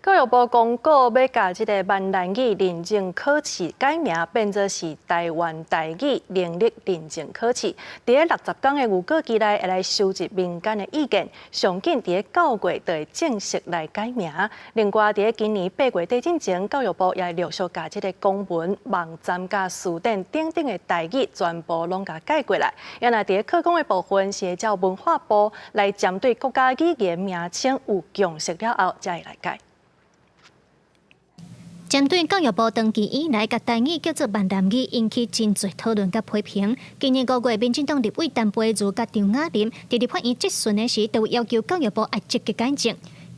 教育部公告欲共這个閩南語認證考試改名，變做是台灣台語能力認證考試。佇咧60工的預告期內，會來收集民間的意見，上緊佇咧9月就會正式來改名。另外，佇咧今年8月底進前，教育部也會陸續共這个公文、網站佮辭典等等的台語全部攏共改過來。也若佇咧課綱的部分，是會照文化部來針對國家語言名稱有共識了後，才會來改。針對教育部長期以來共台語叫做閩南語，引起真濟討論佮批評。今年5月，民進黨立委陳培儒佮張雅琳佇立法院質詢的時，就要求教育部愛積極改正。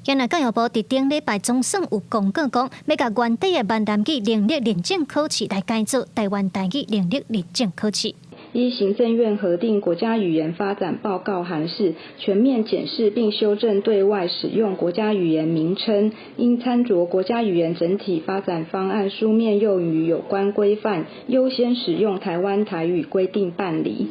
原來教育部佇頂禮拜總算有公告講，欲共原底的閩南語能力認證考試來改做台灣台語能力認證考試。依行政院核定國家語言發展報告函示，全面檢視並修正對外使用國家語言名稱，應參酌國家語言整體發展方案書面用語有關規範，優先使用台灣台語規定辦理。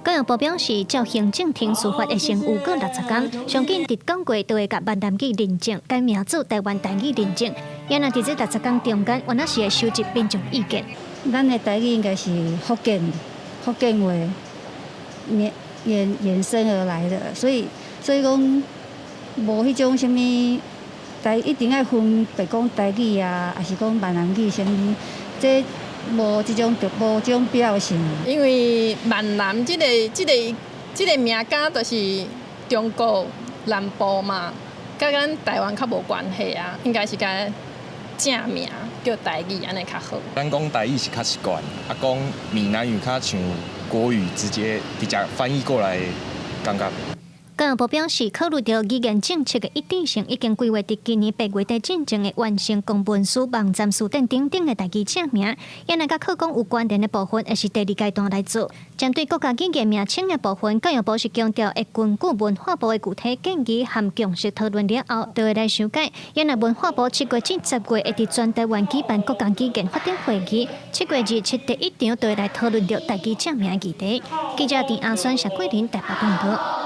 教育部表示，照行政程序法會先預告60工，上緊佇9月就會共閩南語認證改名做台灣台語認證。也若佇這六十工中間，原來是會收集民眾意見。咱的台語應該是福建話衍生而來的，所以講無彼種啥物台一定愛分別講台語啊，抑是講閩南語啥物，這無這種必要性。因為閩南這個名敢就是中國南部嘛，佮咱台灣較無關係啊，應該是共正名叫台語按呢較好。咱講台語是較習慣，啊講閩南語較像國語，直接翻譯過來，感覺。教育部表示，考慮著語言政策的一致性，已經規劃佇今年8月底進前會完成公文書、網站、辭典等等的台語正名。也若佮課綱有關聯的部分，會是第二階段來做。針對國家語言名稱的部分，教育部是強調會根據文化部的具體建議和共識討論了後，就會來修改。也若文化部7月至10月會佇全台灣舉辦國家語言發展會議，7月27第一場就會來討論著台語正名議題。記者陳阿孫、謝桂林台北報道。